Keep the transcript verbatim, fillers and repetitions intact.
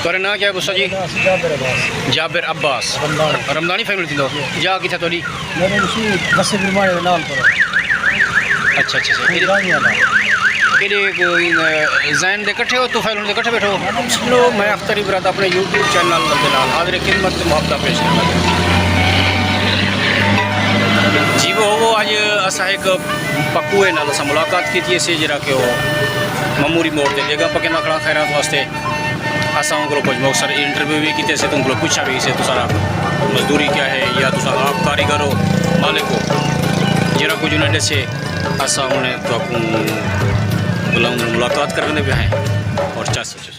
تہاݙا ناں کیا ہے بسا جی؟ ناں سی جابر عباس۔ جابر عباس۔ رمضانی۔ رمضانی فیملی تھیندو؟ جا کتھے تہاݙی؟ میݙے اسی بس برمانے دے نال پر۔ اچھا، اچھا، اچھا۔ ایݙے، ایݙے کوئی، اے، زین دے کٹھے ہو، طفیل دے کٹھے ٻیٹھو؟ سنو، میں اختر عبرت اپݨے یوٹیوب چینل دے نال حاضر خدمت تے محبتاں پیش کردا۔ جی وہ، وہ اڄ اساں ہک پکوے نال اساں ملاقات کیتی سی، جیڑھا کہ او مموری موڑ تے ݙیگا پکیندا کھڑا خیرات واسطے۔ اساں اوں کولوں کجھ مختصر انٹرویو وی کیتے سے، تے اوں کولوں پچھا وی سے، تساں مزدوری کیا ہے یا تساں آپ کاریگر ہو، مالک ہو، جیڑھا کجھ انہیں ݙسے، اساں انہیں تہاکوں بلاؤں، ملاقات کرݨ دے پئے ہیں اور چس چس۔